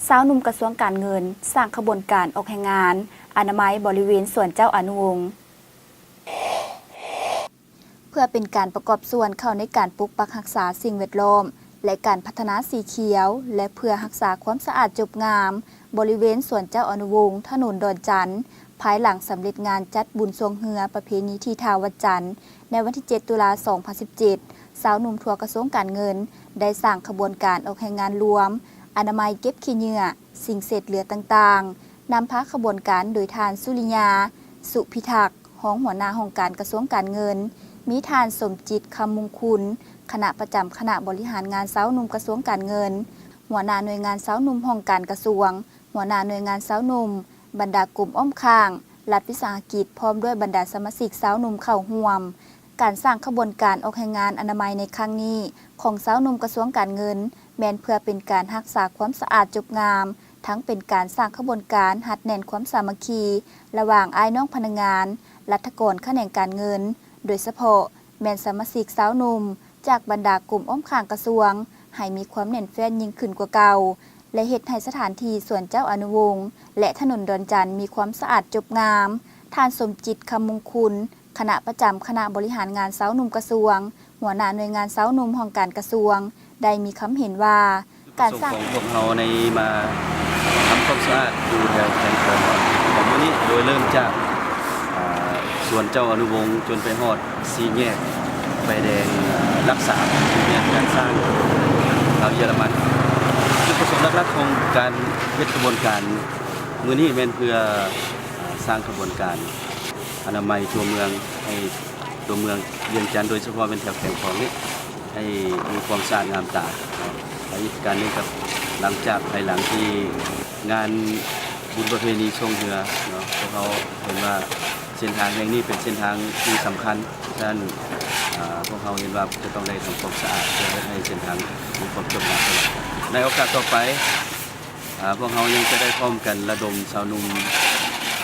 ຊາວໜຸ່ມກະຊວງການເງິນ ສ້າງຂະບວນການອອກແຮງງານອະນາໄມບໍລິເວນສວນເຈົ້າອະນຸວົງ ເພື່ອເປັນການປະກອບສ່ວນເຂົ້າໃນການປົກປັກຮັກສາສິ່ງແວດລ້ອມ ແລະ ການພັດທະນາສີຂຽວ ແລະ ເພື່ອຮັກສາຄວາມສະອາດຈົບງາມ ບໍລິເວນສວນເຈົ້າອະນຸວົງ ຖະໜົນດອນຈັນ ພາຍຫຼັງສຳເລັດງານຈັດບຸນຊ່ວງເຮືອປະເພນີທີ່ທ່າວັດຈັນ ໃນວັນທີເຈັດ ຕຸລາ ສອງພັນສິບເຈັດ, ຊາວໜຸ່ມທົ່ວກະຊວງການເງິນ ໄດ້ສ້າງຂະບວນການອອກແຮງງານລວມ ອະນາໄມເກັບຂີ້ເຫຍື້ອ, ສິ່ງເສດເຫຼືອຕ່າງໆ, ນຳພາຂະບວນການໂດຍທ່ານ ສຸລິຍາ ສຸພິທັກ ຮອງຫົວໜ້າຫ້ອງການກະຊວງການເງິນ, ມີທ່ານ ສົມຈິດ ຄຳມຸງຄຸນ ຄະນະປະຈຳຄະນະບໍລິຫານງານຊາວໜຸ່ມກະຊວງການເງິນ, ຫົວໜ້າໜ່ວຍງານຊາວໜຸ່ມຫ້ອງການກະຊວງ, ຫົວໜ້າໜ່ວຍງານຊາວໜຸ່ມ, ບັນດາກົມອ້ອມຂ້າງ, ລັດວິສາຫະກິດ ພ້ອມດ້ວຍບັນດາສະມາຊິກຊາວໜຸ່ມເຂົ້າຮ່ວມ. ການສ້າງຂະບວນການອອກແຮງງານອະນາໄມໃນຄັ້ງນີ້ຂອງຊາວໜຸ່ມກະຊວງການເງິນ ແມ່ນເພື່ອເປັນການຮັກສາຄວາມສະອາດຈົບງາມ, ທັງເປັນການສ້າງຂະບວນການຮັດແໜ້ນຄວາມສາມັກຄີລະຫວ່າງອ້າຍນ້ອງພະນັກງານ, ລັດຖະກອນຂະແໜງການເງິນ, ໂດຍສະເພາະແມ່ນສະມາຊິກຊາວໜຸ່ມຈາກບັນດາກົມອ້ອມຂ້າງກະຊວງ ໃຫ້ມີຄວາມແໜ້ນແຟ້ນຍິ່ງຂຶ້ນກວ່າເກົ່າ ແລະ ເຮັດໃຫ້ສະຖານທີ່ສວນເຈົ້າອະນຸວົງ ແລະ ຖະໜົນດອນຈັນມີຄວາມສະອາດຈົບງາມ. ທ່ານ ສົມຈິດ ຄຳມຸງຄຸນ ຄະນະປະຈຳຄະນະບໍລິຫານງານຊາວໜຸ່ມກະຊວງ, ຫົວໜ້າໜ່ວຍງານຊາວໜຸ່ມຫ້ອງການກະຊວງ ໄດ້ມີຄຳເຫັນວ່າ ການສ້າງ ຈຸດປະສົງຂອງພວກເຮົາໃນມາທຳຄວາມສະອາດຢູ່ແຖວແຂວງຂອງເຮົາໃນມື້ນີ້ ໂດຍເລີ່ມຈາກ ອ່າ ສວນເຈົ້າອະນຸວົງ ຈົນໄປຮອດສີ່ແຍກໄຟແດງ ອ່າ ຫຼັກສາມ ທີ່ເປັນການສ້າງລາວເຢຍລະມັນ. ຈຸດປະສົງຫຼັກໆຂອງການເຮັດຂະບວນການມື້ນີ້ແມ່ນເພື່ອ ອ່າ ສ້າງຂະບວນການອະນາໄມຕົວເມືອງ ໃຫ້ຕົວເມືອງວຽງຈັນ ໂດຍສະເພາະແມ່ນແຖວແຂວງຂອງນີ້ ໃຫ້ມີຄວາມສະອາດງາມຕາເນາະ. ແລະ ອີກການໜຶ່ງກໍຫຼັງຈາກ ພາຍຫຼັງທີ່ງານບຸນປະເພນີຊ່ວງເຮືອເນາະ ພວກເຮົາເຫັນວ່າເສັ້ນທາງແຫ່ງນີ້ເປັນເສັ້ນທາງທີ່ສຳຄັນ. ສະນັ້ນ ອາ ພວກເຮົາເຫັນວ່າຈະຕ້ອງໄດ້ທຳຄວາມສະອາດ ເພື່ອເຮັດໃຫ້ເສັ້ນທາງມີຄວາມຈົບງາມ. ໃນໂອກາດຕໍ່ໄປ ອາ ພວກເຮົາຍັງຈະໄດ້ພ້ອມກັນລະດົມຊາວໜຸ່ມ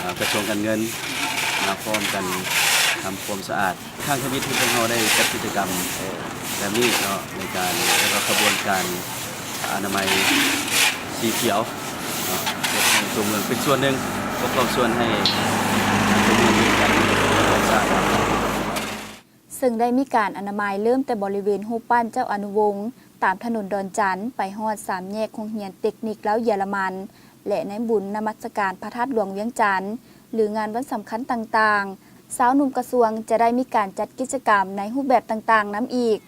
ອາ ກະຊວງການເງິນມາພ້ອມກັນທຳຄວາມສະອາດ. ຄັ້ງທຳອິດທີ່ພວກເຮົາໄດ້ຈັດກິດຈະກຳແບບນີ້ເນາະ ໃນການ ແລະ ກໍຂະບວນການອະນາໄມສີຂຽວເນາະ ເຮັດໃຫ້ຕົວເມືອງເປັນສ່ວນໜຶ່ງ ປະກອບສ່ວນໃຫ້ຕົວເມືອງມີການມີຄວາມສະອາດ. ເຊິ່ງໄດ້ມີການອະນາໄມເລີ່ມແຕ່ບໍລິເວນຮູບປັ້ນເຈົ້າອະນຸວົງ ຕາມຖະໜົນດອນຈັນ ໄປຮອດສາມແຍກໂຮງຮຽນເຕັກນິກລາວເຢຍລະມັນ ແລະ ໃນບຸນນະມັດສະການພະທາດຫຼວງວຽງຈັນ ຫຼື ງານວັນສຳຄັນຕ່າງໆ, ຊາວໜຸ່ມກະຊວງຈະໄດ້ມີການຈັດກິດຈະກຳໃນຮູບແບບຕ່າງໆນຳອີກ.